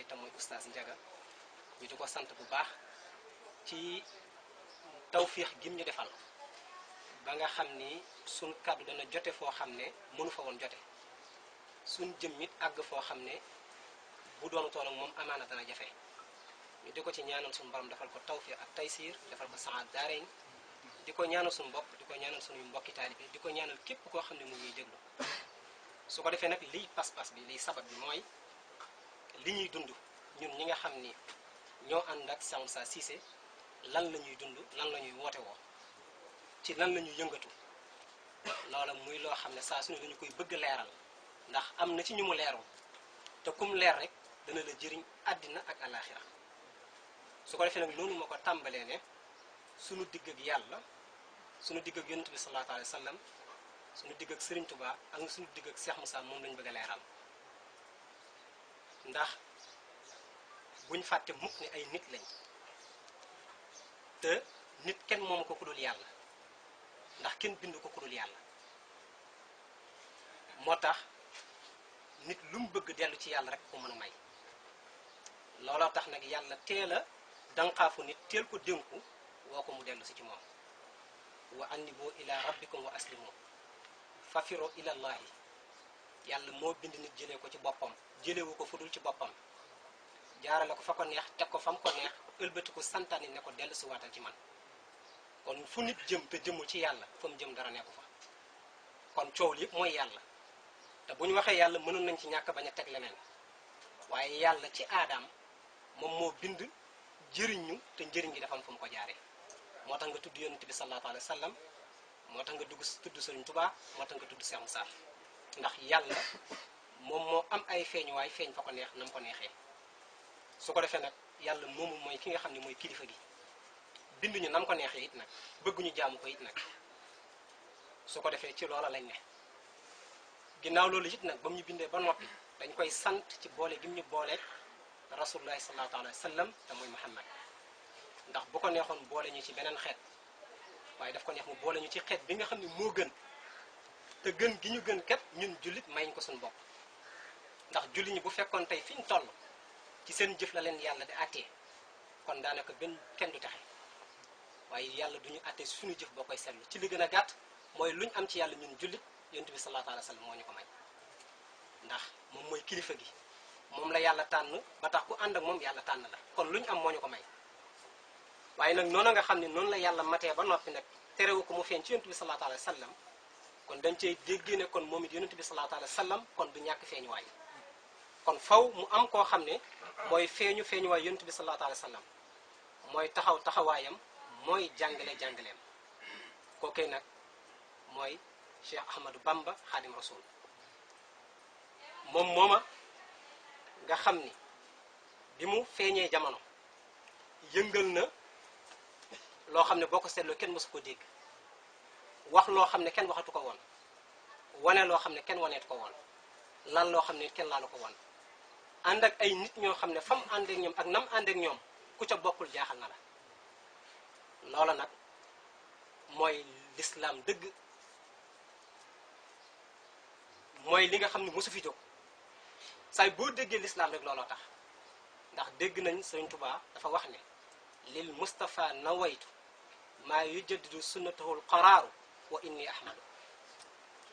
tey te mooy oustaz Ndiaga ñu di ko sant bu baax ci tawfiix gim ñu defal ba nga xam ni suñ kàddu dana jote foo xam ne mënu fa woon jote suñ jëm it àgg foo xam ne bu doon tool ak moom amaana dana jafe ñu di ko ci ñaanal suñu borom defal ko tawfiix ak taysiir defal ko saad daareyn di ko ñaanal suñu bopp di ko ñaanal suñuy mbokki taalibe di ko ñaanal képp koo xam ne mu ngi déglu su ko defee nag liy pas-pas bi liy sabab bi mooy li ñuy dund ñun ñi nga xam ni ñoo ànd ak Cheikh Moussa Cissé lan la ñuy dund lan la ñuy woote woo ci lan la ñuy yëngatu loola muy loo xam ne saa su ne dañu koy bëgg leeral ndax am na ci ñu mu leerul te kum leer rek dana la jëriñ àddina ak alaxira su ko defee nag loolu moo ko tàmbalee ne sunu digg ak yàlla sunu digg ak yonent bi sallallahu alayhi wa sallam sunu digg ak Serigne Touba ak sunu digg ak Cheikh Moussa moom lañu bëgg a leeral ndax buñ fàtte mukk ne ay nit lañ te nit kenn moomu ko ku dul yàlla ndax kenn bind ko ku dul yàlla moo tax nit lu mu bëgg dellu ci yàlla rek ko mën a may looloo tax nag yàlla teel a danqaafu nit teel ko dénku woo ko mu dellu si ci moom wa annibu ila rabbikum wa aslimu fafiro ilallahi yàlla moo bind nit jëlee ko ci boppam jëlewu ko fu dul ci boppam jaarale ko fa ko neex teg ko fam ko neex ëlbati ko santaani ne ko dellu si waatal ci man kon fu nit jëm te jëmul ci yàlla fa mu jëm dara nekku fa kon coow li yëpp mooy yàlla te bu ñu waxee yàlla mënoon nañ ci ñàkk bañ a teg leneen waaye yàlla ci aadaam moom moo bind jëriñ ñu te njëriñ gi dafa am fu mu ko jaaree moo tax nga tudd yonent bi sallallahu alayhi wa sallam moo tax nga tudd Sëriñ Tuubaa moo tax nga tudd Cheikh Moussa ndax yàlla moom moo am ay feeñuwaay feeñ fa ko neex na mu ko neexee su ko defee nag yàlla moomu mooy ki nga xam ne mooy kilifa gi binduñu nam ko neexee it nag bëgguñu jaamu ko it nag su ko defee ci loola lañ ne ginnaaw loolu it nag ba mu ñu bindee ba noppi dañ koy sant ci boole gi mu ñu booleeg rasulullahi sallallahu alayhi wa sallam te mooy Muhammad ndax bu ko neexoon boole ñu ci beneen xeet waaye daf ko neex mu boole ñu ci xeet bi nga xam ne moo gën te gën gi ñu gën kat ñun jullit mayñ ko suñu bopp ndax jullit ñi bu fekkoon tey fi ñu toll ci seen jëf la leen yàlla di àttee kon daanaka benn kenn du taxe waaye yàlla du ñu àttee suñu jëf boo koy seetlu ci li gën a gàtt mooy lu ñu am ci yàlla ñun jullit yonent bi sallallahu alayhi wa sallam moo ñu ko may ndax moom mooy kilifa gi moom la yàlla tànn ba tax ku ànd ak moom yàlla tànn la kon lu ñu am moo ñu ko may waaye nag noonu nga xam ne noonu la yàlla matee ba noppi nag terewu ko mu feeñ ci yonent bi sallallahu alayhi wa sallam kon dañ cey déggee ne kon moom it yonent bi sallallahu alayhi wa sallam kon du ñàkk feeñuwaay kon faw mu am koo xam ne mooy feeñuwaay yonent bi sallallahu alayhi wa sallam mooy taxawaayam mooy jàngaleem kookee nag mooy Cheikh Ahmadou Bamba Xaadim Rasul moom mooma nga xam ni bi mu feeñee jamono yëngal na loo xam ne boo ko seetloo kenn mësu ko dégg wax loo xam ne kenn waxatu ko woon wane loo xam ne kenn waneetu ko woon lan loo xam ne kenn laalu ko woon ànd ak ay nit ñoo xam ne fam àndeek ñoom ak nam àndeek ñoom ku ca bokkul jaaxal na la loola nag mooy lislaam dëgg mooy li nga xam ne mosu fi jóg saay boo déggee lislaam rek looloo tax ndax dégg nañ Sëriñ Tuubaa dafa wax ne lil Mustafa nawaytu maa yujaddidu sunnatahul qaraaru wa inni ahmadu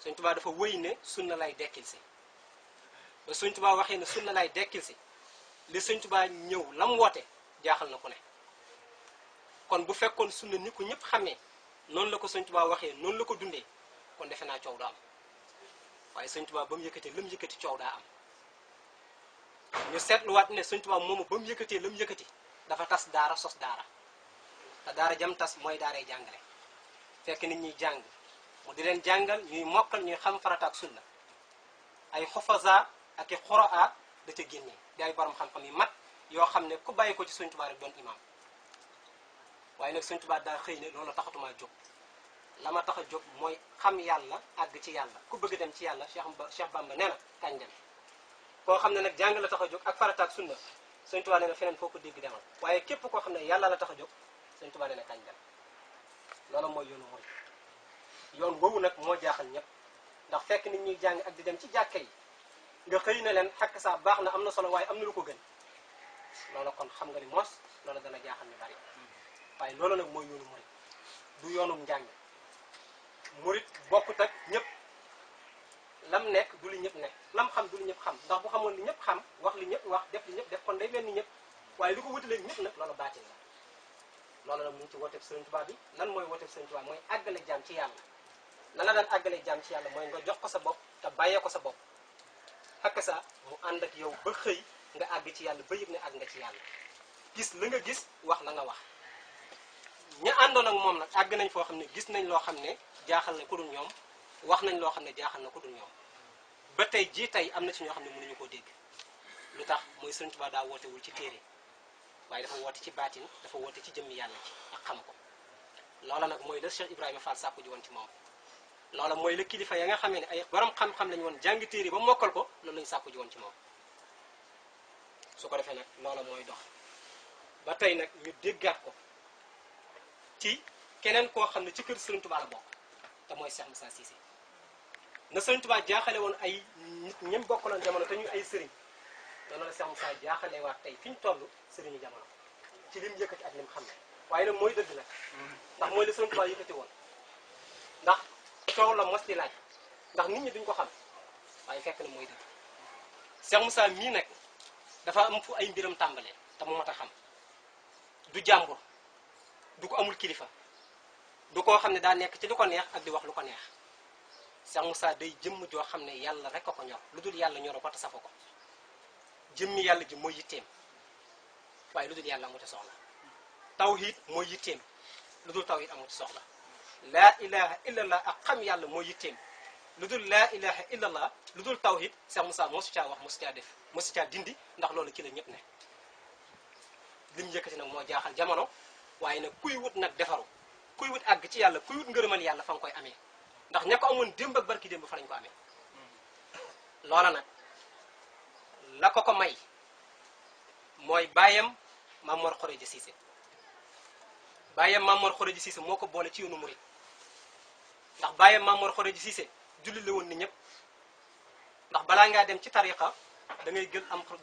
Sëriñ Tuubaa dafa wëy ne sunna lay dekkil si ba Sëriñ Tuubaa waxee ne sunna lay dekkil si li Sëriñ Tuubaa ñëw lam woote jaaxal na ku ne kon bu fekkoon sunna ni ko ñëpp xamee noonu la ko Sëriñ Tuubaa waxee noonu la ko dundee kon defe naa coow du am waaye Sëriñ Tuubaa ba mu yëkkatee la mu yëkkati coow daa am ñu seetluwaat ne Sëriñ Tuubaa moomu ba mu yëkkatee la mu yëkkati dafa tas daara sos daara te daara jam tas mooy daaray jàngale fekk nit ñuy jàng mu di leen jàngal ñuy mokkal ñuy xam farata ak sunna ay xufaza ak i xuraa da ca génnee di ay borom xam-xam yi mat yoo xam ne ku bàyyi ko ci Sëriñ Tuubaa rek doon imam waaye nag Sëriñ Tuubaa daa xëy ne loolu taxatumaa jóg la ma tax a jóg mooy xam yàlla àgg ci yàlla ku bëgg dem ci yàlla Cheikh Bamba nee na kañ dem koo xam ne nag jàng la tax a jóg ak farata ak sunna Sëriñ Tuubaa nee na feneen foo ko dégg demal waaye képp koo xam ne yàlla la tax a jóg Sëriñ Tuubaa nee na kañ dem loolu mooy yoonu mooy yoon boobu nag moo jaaxal ñëpp ndax fekk nit ñuy jàng ak di dem ci jàkka yi nga xëy na leen xakk saa baax na am na solo waaye am na lu ko gën loolu kon xam nga ni mos loolu dana jaaxal ñu bari waaye loolu nag mooy yoonu murit du yoonum njàng murit bokkut ak ñëpp lam nekk du li ñëpp nekk lam xam du li ñëpp xam ndax bu xamoon li ñëpp xam wax li ñëpp wax def li ñëpp def kon day mel ni ñëpp waaye li ko wutalee ñëpp nag loolu baatin la loolu nag mu ngi ci wooteeb Sëriñ Tuubaa bi lan mooy wooteeb Sëriñ Tuubaa mooy àggale jaam ci yàlla lan la daan àggale jaam ci yàlla mooy nga jox ko sa bopp te bàyyee ko sa bopp xakk sa mu ànd ak yow ba xëy nga àgg ci yàlla ba yëg ne àgg nga ci yàlla gis la nga gis wax la nga wax ña àndoon ak moom nag àgg nañ foo xam ne gis nañ loo xam ne jaaxal na ku dul ñoom wax nañ loo xam ne jaaxal na ku dul ñoom ba tey jii tey am na ci ñoo xam ne mënuñu koo dégg lu tax mooy Sëriñ Tuubaa daa wootewul ci téere waaye dafa woote ci baatin dafa woote ci jëmmi yàlla ci ak xam ko loola nag mooy la Cheikh Ibrahima Fall sàkku ji woon ci moom loola mooy la kilifa ya nga xamee ne ay borom xam-xam lañu woon jàngi téere ba mokkal ko loolu lañu sàkku ji woon ci moom su ko defee nag loola mooy dox ba tey nag ñu déggaat ko ci keneen koo xam ne ci kër Sëriñ Tuubaa la bokk te mooy Cheikh Moussa Cissé na Sëriñ Tuubaa jaaxale woon ay nit ñëm bokkaloon jamono te ñuy ay sëriñ noonu la Cheikh Moussa jaaxale waat tey fi ñu toll sëriñu jamono ci lim yëkkati ak lim xam ne waaye nag mooy dëgg nag ndax mooy la Sëriñ Tuubaa yëkkati woon ndax coow la mos di laaj ndax nit ñi duñ ko xam waaye fekk na mooy dëgg Cheikh Moussa mii nag dafa am fu ay mbiram tàmbalee te mu mat a xam du jàmbur du ko amul kilifa du koo xam ne daa nekk ci lu ko neex ak di wax lu ko neex Cheikh Moussa day jëmm joo xam ne yàlla rek a ko ñor lu dul yàlla ñoro ko te safo ko jëmmi yàlla ji mooy yitteem waaye lu dul yàlla amu ci soxla tawhid mooy yitteem lu dul tawhid amu ci soxla laa ilaha illallah ak xam yàlla mooy yitteem lu dul laa ilaha illallah lu dul tawhid Cheikh Moussa mosu caa wax mosu caa def mosu caa dindi ndax loolu ci la ñëpp ne lim yëkkati nag moo jaaxal jamono waaye nag kuy wut nag defaru kuy wut àgg ci yàlla kuy wut ngërëmal yàlla fa nga koy amee ndax ña ko amoon démb ak barki démb fa lañ ko amee loola nag la ko may mooy bàyyam Maam Mor Khourédia Cissé bàyyam Maam Mor Khourédia Cissé moo ko boole ci yoonu murit ndax bàyyam Maam Mor Khourédia Cissé julli la woon ni ñëpp ndax balaa ngaa dem ci tariqa da ngay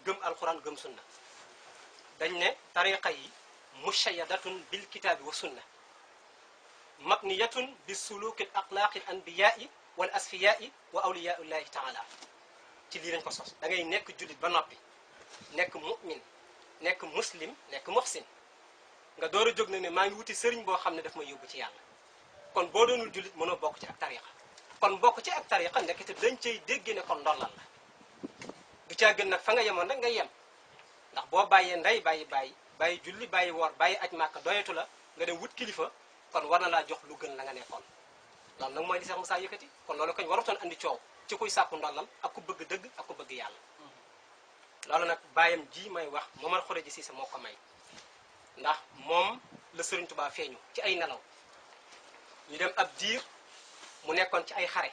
gëm alquran gëm sunna dañ ne tariqa yi mushayadatun bil kitaabi wa sunna mabniyatun bi suluki al axlaaqi al anbiyaai wal asfiyaai wa awliyaullahi taala ci lii lañ ko sos da ngay nekk jullit ba noppi nekk mu'min nekk muslim nekk muhsin nga door a jóg na ne maa ngi wuti sëriñ boo xam ne daf may yóbbu ci yàlla kon boo doonul jullit mënoo bokk ci ak tariqa kon bokk ci ak tariqa nekk te dañ cay dégg ne kon ndollal la du caa gën nag fa nga yemoon rek nga yem ndax boo bàyyee ndey bàyyi julli bàyyi woor bàyyi aj màkka doyatu la nga dem wut kilifa kon war na laa jox lu gën la nga nekkoon loolu nag mooy li Cheikh Moussa yëkkati kon loolu koñ warutoon andi coow ci kuy sàkku ndollal ak ku bëgg dëgg ak ku bëgg yàlla loolu nag bàyyam ji may wax Momar Khourédia Cissé moo ko may ndax moom la Sëriñ Tuubaa feeñu ci ay nelaw ñu dem ab diir mu nekkoon ci ay xare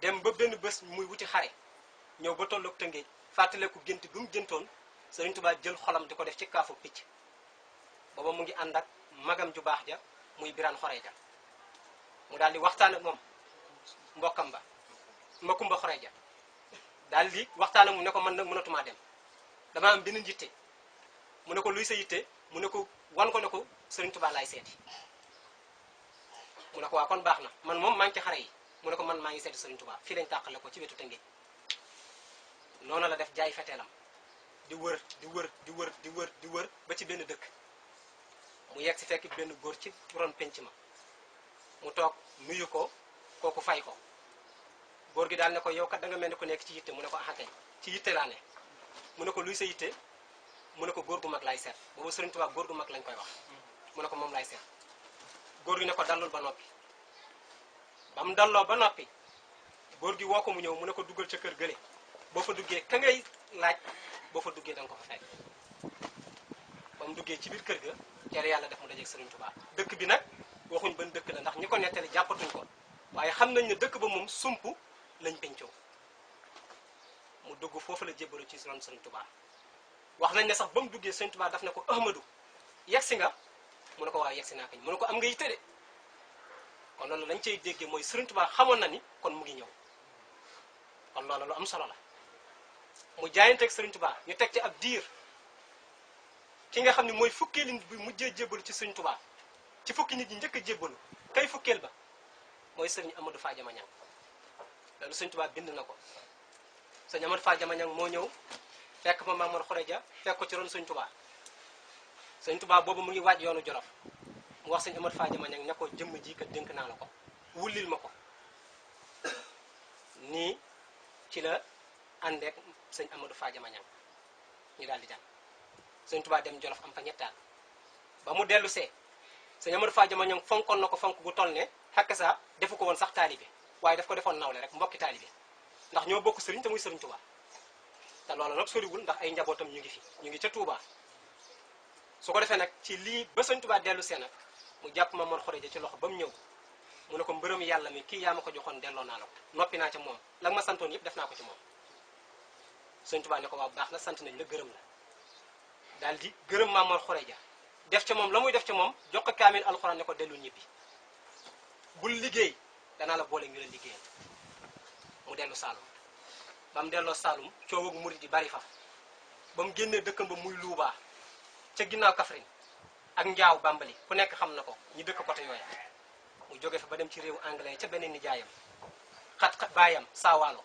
dem ba benn bés muy wuti xare ñëw ba tolloog Tëngéej fàttaleku gént bi mu géntoon Sëriñ Tuubaa jël xolam di ko def ci kaafu picc booba mu ngi ànd ak magam ju baax ja muy Birane Khourédia mu daal di waxtaan ak moom mbokkam ba Makumba Khourédia daal di waxtaan ak mu ne ko man nag mënatumaa dem dama am benn yitte mu ne ko luy sa yitte mu ne ko wan ko ne ko Sëriñ Tuubaa laay seeti mu ne ko waa kon baax na man moom maa ngi ci xare yi mu ne ko man maa ngi seeti Sëriñ Tuubaa fii lañ tàqale ko ci wetu Tëngéej noonu la def jaay feteelam di wër ba ci benn dëkk mu yegg si fekk benn góor ci ron penc ma mu toog nuyu ko kooku fay ko góor gi daal ne ko yow kat da nga mel ni ku nekk ci yitte mu ne ko axakay ci yitte laa ne mu ne ko luy sa yitte mu ne ko góor gu mag laay seet boobu Sëriñ Tuubaa góor gu mag lañ koy wax mu ne ko moom laay seet góor gi ne ko dallul ba noppi ba mu dalloo ba noppi góor gi woo ko mu ñëw mu ne ko duggal ca kër gële boo fa duggee ka ngay laaj boo fa duggee da nga ko fa fekk ba mu duggee ci biir kër ga teel yàlla def mu dajeeg Sëriñ Tuubaa dëkk bi nag waxuñ ban dëkk la ndax ñi ko nettali jàppatuñ ko waaye xam nañ ne dëkk ba moom sump lañ pencoo mu dugg foofu la jébbalu ci ron Sëriñ Tuubaa wax nañ ne sax ba mu duggee Sëriñ Tuubaa daf ne ko Ahmadu yegsi nga mu ne ko waaw yegsi naa kañ mu ne ko am nga yitte de kon loolu lañ cay déggee mooy Sëriñ Tuubaa xamoon na ni kon mu ngi ñëw kon loolu lu am solo la mu jaayanteeg Sëriñ Tuubaa ñu teg ci ab diir ki nga xam ne mooy fukkeeli nit bi mujjee jébbalu ci sëñ Tuubaa ci fukki nit ñi njëkk a jébbalu kay fukkeel ba mooy sëriñ Amadou Fadiama Niang loolu sëñ Tuubaa bind na ko. sëñ Amadou Fadiama Niang moo ñëw fekk ma Maam Mor Xureja fekk ko ci ron sëñ Tuubaa sëñ Tuubaa boobu mu ngi waaj yoonu Jolof mu wax sëñ Amadou Fadiama Niang ne ko jëmm ji kat dénk naa la ko wullil ma ko nii ci la àndeek sëñ Amadou Fadiama Niang ñu daal di dem sëñ Tuubaa dem Jolof am fa ñettaat ba mu dellu see sëñ Amadou Fadiama Niang fonkoon na ko fonk gu toll ne xakk saa defu ko woon sax taalibe waaye daf ko defoon nawle rek mbokki taalibe ndax ñoo bokk sëriñ te muy sëriñ Tuubaa te loolu nag soriwul ndax ay njabootam ñu ngi fi ñu ngi ca Tuubaa su ko defee nag ci lii ba sëñ Tuubaa dellu see nag mu jàpp Maam Mor Xureja ci loxo ba mu ñëw mu ne ko mbërëm yàlla mi kii yaa ma ko joxoon delloo naa la ko noppi naa ca moom la nga ma santoon yëpp def naa ko ci moom sëñ Tuubaa ne ko waaw baax na sant nañ la gërëm la daal di gërëm Maam Mor Xureja def ca moom la muy def ca moom jox ko kaamil alxuraan ne ko dellu ñibbi bul liggéey danaa la boole ñu la liggéeyal mu dellu Saalum ba mu delloo Saalum coow ak murid yi bari fa ba mu génnee dëkkam ba muy Luubaa ca ginnaaw Kaffrine ak Njaaw Bambali ku nekk xam na ko ñi dëkk côté yooya mu jóge fa ba dem ci réewu anglais ca beneen nijaayam xat-xat baayam saawaalo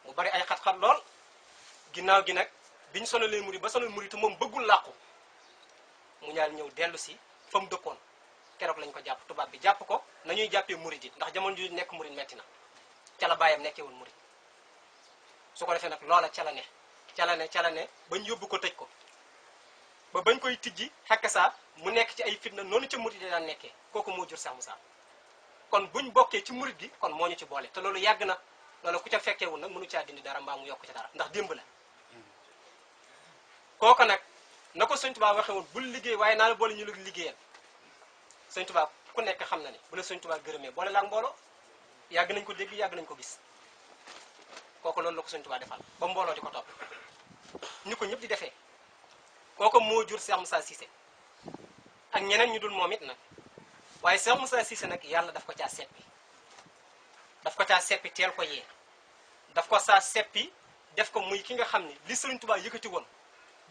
mu bari ay xat-xat lool ginnaaw gi nag biñ sonalee murid ba sonal murid te moom bëggul làqu mu ñaal ñëw dellu si fa mu dëkkoon keroog lañ ko jàpp tubaab bi jàpp ko nañuy jàppee murid yi ndax jamono ju nekk murid metti na ca la baayam nekkee woon murid su ko defee nag loola ca la ne bañ yóbbu ko tëj ko ba bañ koy tijji xakk saa mu nekk ci ay fitna noonu ca murid yi daan nekkee kooku moo jur Cheikh Moussa kon buñ bokkee ci murid gi kon moo ñu ci boole te loolu yàgg na loolu ku ca fekkeewul nag mënu caa dindi dara mbaa mu yokk ca dara ndax démb la kooku nag na ko sëñ Tuubaa waxe woon bul liggéey waaye naa la boole ñu la liggéeyal sëñ Tuubaa ku nekk xam na ne bu la sëñ Tuubaa gërëmee boole la ak mbooloo yàgg nañ ko dégg yàgg nañ ko gis kooku loolu la ko sëñ Tuubaa defal ba mbooloo di ko topp ni ko ñëpp di defee kooku moo jur Cheikh Moussa Cissé ak ñeneen ñu dul moom it nag waaye Cheikh Moussa Cissé nag yàlla daf ko caa seppi teel ko yee daf ko saa seppi def ko muy ki nga xam ni li sëriñ Tuubaa yëkkati woon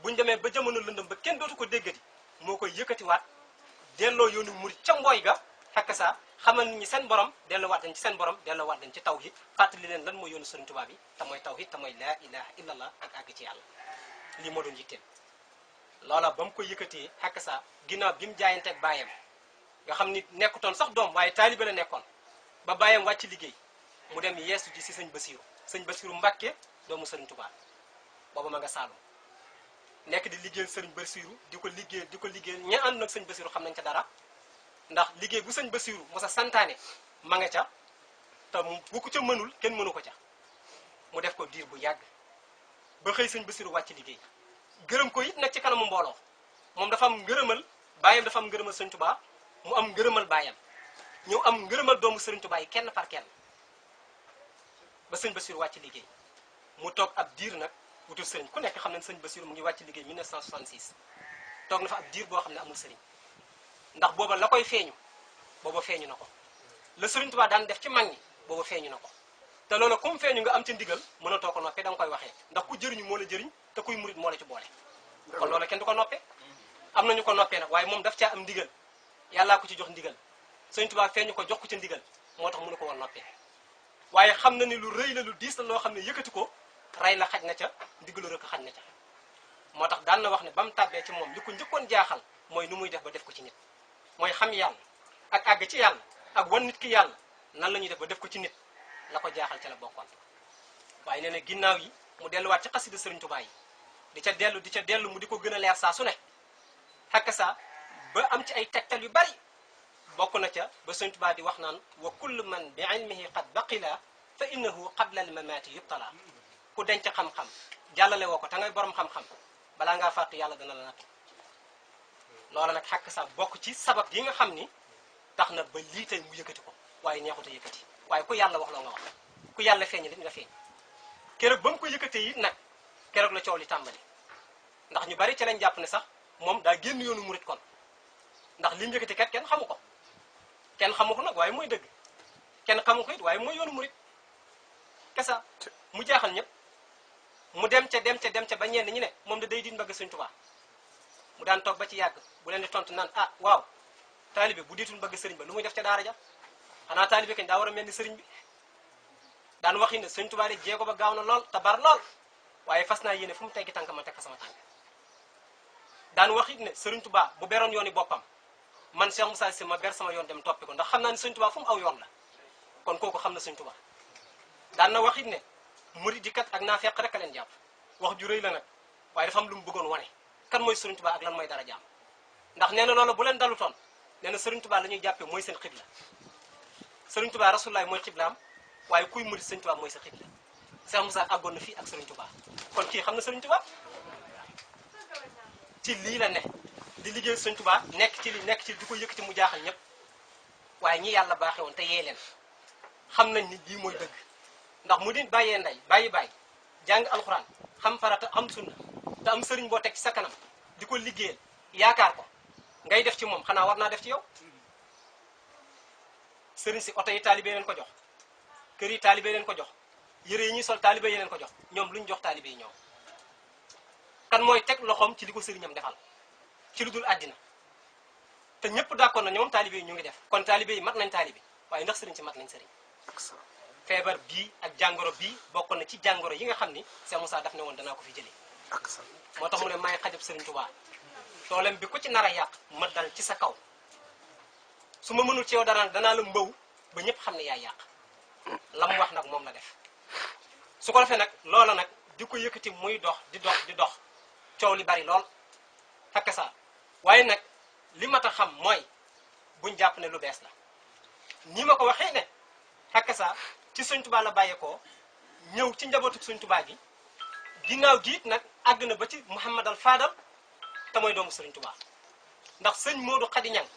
buñ demee ba jamono lëndëm ba kenn dootu ko déggati moo koy yëkkatiwaat delloo yoonu murid ca mbooy ga xakk saa xamal nit ñi seen borom delloowaat dañ ci seen borom delloowaat dañ ci tawhid fàttali leen lan mooy yoonu sëriñ Tuubaa bi te mooy tawhid te mooy laa ilaha illallah ak àgg ci yàlla lii moo doon yitteem loola ba mu ko yëkkatee xakk saa ginnaaw bi mu jaayanteeg baayam nga xam ni nekkutoon sax doom waaye taalibe la nekkoon ba baayam wàcc liggéey mu dem yeesu ji si sëñ Basiiru Mbàkke doomu sëriñ Tuubaa booba ma nga Saalum nekk di liggéeyal sëriñ Basiiru di ko liggéeyal ña ànd nag sëñ Basiiru xam nañ ca dara ndax liggéey bu sëñ Basiiru mosa santaane ma nga ca te bu ko ca mënul kenn mënu ko ca mu def ko diir bu yàgg ba xëy sëñ Basiiru wàcc liggéey gërëm ko it nag ci kanamu mbooloo moom dafa am ngërëmal baayam dafa am ngërëmal sëñ Tuubaa mu am ngërëmal baayam ñëw am ngërëmal doomu sëriñ Tuubaa yi kenn par kenn ba sëñ Basiiru wàcc liggéey mu toog ab diir nag wutul sëriñ ku nekk xam ne sëñ Basiiru mu ngi wàcc liggéey 1966 toog na fa ab diir boo xam ne amul sëriñ ndax booba la koy feeñu booba feeñu na ko la sëriñ Tuubaa daan def ci mag ñi booba feeñu na ko te loolu comme feeñu nga am ci ndigal mënatoo ko noppee da nga koy waxee ndax ku jëriñu moo la jëriñ te kuy murit moo la ci boole kon loolu kenn du ko noppee am nañu ko noppee nag waaye moom daf caa am ndigal yàllaa ko ci jox ndigal sëriñ Tuubaa feeñu ko jox ko ci ndigal moo tax mënu ko woon noppee waaye xam na ni lu rëy la lu diis la loo xam ne yëkkati ko rey la xaj na ca ndigalu rek xaj na ca moo tax daan na wax ne ba mu tàbbee ci moom li ko njëkkoon jaaxal mooy nu muy def ba def ko ci nit mooy xam yàlla ak àgg ci yàlla ak wan nit ki yàlla nan la ñuy def ba def ko ci nit la ko jaaxal ca la bokkoon waaye nee na ginnaaw yi mu delluwaat ci xasida sëriñ Tuubaa yi di ca dellu mu di ko gën a leer saa su ne xakk saa ba am ci ay tegtal yu bari bokk na ca ba sëriñ Tuubaa di wax naan wa kullu man bi ilmihi qad baqila fa innahu qabla al mamaati yubtala ku denc xam-xam jàllale woo ko te ngay borom xam-xam balaa ngaa fàttu yàlla dana la natt loola nag xakk saa bokk ci sabab yi nga xam ni tax na ba lii tey mu yëkkati ko waaye neexut a yëkkati waaye ku yàlla wax loo nga wax ku yàlla feeñ li nga feeñ keroog ba mu ko yëkkatee it nag keroog la coow li tàmbali ndax ñu bari ci lañ jàpp ne sax moom daa génn yoonu murit kon ndax li mu yëkkati kat kenn xamu ko nag waaye mooy dëgg kenn xamu ko it waaye mooy yoonu murit kesa mu jaaxal ñëpp mu dem ca ba ñenn ñi ne moom da day din bëgg sëñ Tuubaa mu daan toog ba ci yàgg bu leen di tontu naan ah waaw taalibe bu diitul bëgg sëriñ ba lu muy def ca daara ja xanaa taalibe kañ daa war a mel ni sëriñ bi daan waxi ne sëñ Tuubaa de jéego ba gaaw na lool te bar lool waaye fas naa yéene fu mu teggi tànk ma teg fa sama tànk daan waxit ne sëriñ Tuubaa bu beroon yooni boppam man Cheikh Moussa Cissé ma ber sama yoon dem toppi ko ndax xam naa ne sëñ Tuubaa fu mu aw yoon la kon kooku xam na sëñ Tuubaa daan na waxit ne murid yi kat ak naafeq rek a leen jàpp wax ju rëy la nag waaye dafa am lu mu bëggoon wane kan mooy sëriñ Tuubaa ak lan mooy dara jaam ndax nee na loolu bu leen dalutoon nee na sëriñ Tuubaa la ñuy jàppee mooy seen xibla sëriñ Tuubaa rasulaay mooy xiblaam waaye kuy murid sëriñ Tuubaa mooy sa xibla Cheikh Moussa àggoon na fii ak sëriñ Tuubaa kon kii xam na sëriñ Tuubaa ci lii la ne di liggéey sëriñ Tuubaa nekk ci li nekk ci di ko yëkkati mu jaaxal ñëpp waaye ñi yàlla baaxee woon te yee leen xam nañ ni lii mooy dëgg ndax mu di bàyyee nday bàyyi jàng alxuraan xam farata am sunna te am sëriñ boo teg ci sa kanam di ko liggéeyal yaakaar ko ngay def ci moom xanaa war naa def ci yow sëriñ si oto yi taalibe leen ko jox kër yi taalibe leen ko jox yëre yi ñuy sol taalibe yi leen ko jox ñoom lu ñu jox taalibe yi ñoom kan mooy teg loxoom ci li ko sëriñam defal ci lu dul àddina te ñëpp d'accord na ñoom taalibe yi ñu ngi def kon taalibe yi mat nañ taalibe waaye ndax sëriñ si mat nañ sëriñ feebar bii ak jàngoro bii bokk na ci jàngoro yi nga xam ni Cheikh Moussa daf ne woon danaa ko fi jëlee moo tax mu ne maay xajab sëriñ Tuubaa toolem bi ku ci nar a yàq ma dal ci sa kaw su ma mënul ci yow dara danaa la mbaw ba ñëpp xam ne yaay yàq la mu wax nag moom la def su ko defee nag loola nag di ko yëkkati muy dox di dox coow li bari lool fekk sa waaye nag li mat a xam mooy buñ jàpp ne lu bees la ni ma ko waxee ne fekk sa ci sëñ Tuubaa la bàyyeekoo ñëw ci njabootu sëñ Tuubaa gi ginnaaw gi it nag àgg na ba ci Mouhamadal Fadal te mooy doomu sëriñ Tuubaa ndax sëñ Modou Khady Niang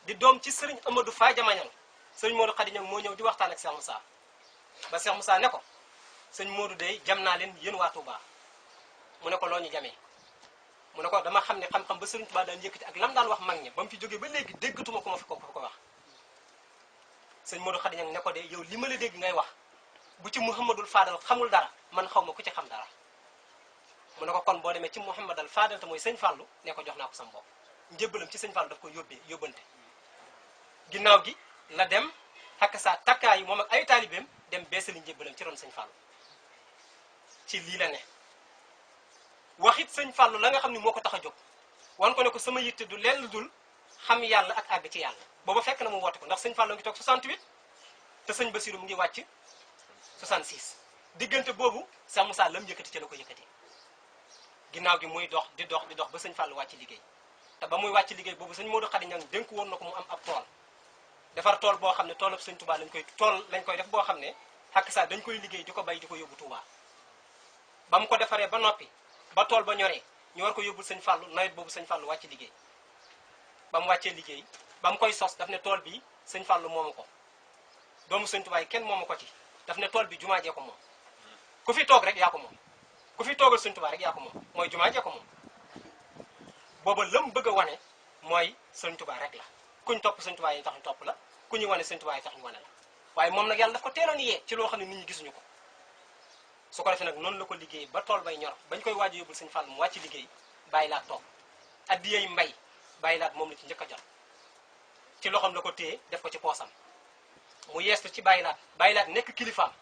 di doom ci sëriñ Amadou Fa Jamañang sëñ Modou Khady Niang moo ñëw di waxtaan ak Cheikh Moussa ba Cheikh Moussa ne ko sëñ Modou day jam naa leen yéen waa Touba mu ne ko loo ñu jamee mu ne ko dama xam ne xam-xam ba sëriñ Tuubaa daan yëkkati ak lam daan wax mag ñi ba mu fi jógee ba léegi déggatuma ko ma fi ko wax sëñ Modou Khady Niang ne ko de yow li ma la dégg ngay wax bu ci Mouhamadul Fadal xamul dara man xaw ma ku ci xam dara mu ne ko kon boo demee ci Mouhamadal Fadal te mooy sëñ Fallou ne ko jox naa ko sam bopp njëbbalam ci sëñ Fallou daf ko yóbbante ginnaaw gi la dem xakk saa takkaay yi moom ak ay taalibeem dem beesali njëbbalam ci ron sëñ Fallou ci lii la ne waxit sëñ Fallou la nga xam ne moo ko tax a jóg wan ko ne ko sama yitte du lenn dul xam yàlla ak àgg ci yàlla booba fekk na mu woote ko ndax sëñ Fallou ngi toog 68 te sëñ Bassirou mu ngi wàcc 66 diggante boobu Cheikh Moussa lam yëkkati ci la ko yëkkati ginnaaw gi muy dox di dox ba sëñ Fallou wàcc liggéey te ba muy wàcc liggéey boobu sëñ Modou Khady Niang dénk woon na ko mu am ab tool defar tool boo xam ne toolab sëñ Touba lañ koy def boo xam ne xakk saa dañ koy liggéey di ko bay di ko yóbbu Touba ba mu ko defaree ba noppi ba tool ba ñoree ñu war ko yóbbul sëñ Fallou nawet boobu sëñ Fallou wàcc liggéey ba mu wàccee liggéey ba mu koy sos daf ne tool bi sëñ Fallou moomu ko doomu sëñ Touba yi kenn moomu ko ci daf ne tool bi jumaa jee ko moom ku fi toog rek yaa ko moom ku fi toogal sëñ Touba rek yaa ko moom mooy jumaa jee ko moom booba lam bëgg a wane mooy sëñ Touba rek la kuñ topp sëñ Touba yi tax ñu topp la ku ñu wane sëñ Touba yi tax ñu wane la waaye moom nag yàlla daf ko teeloon yee ci loo xam ne nit ñi gisuñu ko su ko defee nag noonu la ko liggéey ba tool bay ñor bañ koy waaj yóbbul sëñ Fallou mu wàcc liggéey bàyyi laat toog addiyey mbay bàyyi laat moom la ci njëkk a jot ci loxoom la ko téye def ko ci poosam mu yeestu ci bàyyi laat nekk kilifaam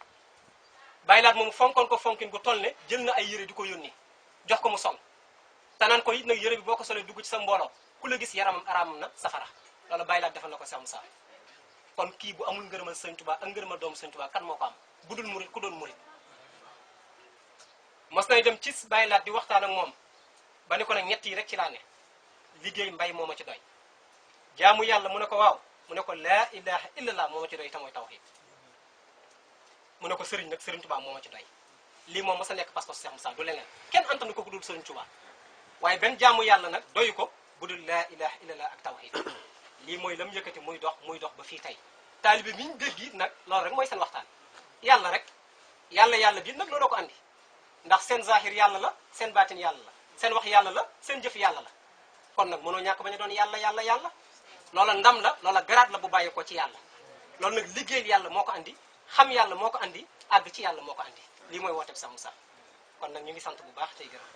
bàyyi laat moom fonkoon ko fonkin gu toll ne jël na ay yére di ko yónni jox ko mu sol te naan ko it nag yére bi boo ko solee dugg ci sa mbooloo ku la gis yaramam araamam na safara loolu bàyyi laat defal na ko Cheikh Moussa kon kii bu amul ngërëmal sëñ Touba ak ngërëmal doomu sëñ Touba kan moo ko am bu dul murit ku doon murit mos nay dem ci bàyyi laat di waxtaan ak moom ba ne ko nag ñett yi rek ci laa ne liggéey mbay moo ma ci doy jaamu yàlla mu ne ko waaw mu ne ko laa ilaha illallah moo ma ci doy te mooy tawhid mu ne ko sëriñ nag sëriñ Touba moo ma ci doy lii moom mos a nekk pas-pas Cheikh Moussa du leneen kenn antanu ko ku dul sëriñ Touba waaye benn jaamu yàlla nag doyu ko bu dul laa ilaha illallah ak tawhid lii mooy lam yëkkati muy dox ba fii tey taalibe mi ñu dégg it nag loolu rek mooy seen waxtaan yàlla rek yàlla bi nag looloo ko andi ndax seen zahir yàlla la seen baatin yàlla la seen wax yàlla la seen jëf yàlla la kon nag mënoo ñàkk bañ a doon yàlla loola ndam la loola garaat la bu bàyyi ko ci yàlla loolu nag liggéeyal yàlla moo ko andi xam yàlla moo ko andi àgg ci yàlla moo ko andi lii mooy woote bi Cheikh Moussa kon nag ñu ngi sant bu baax tey gërëm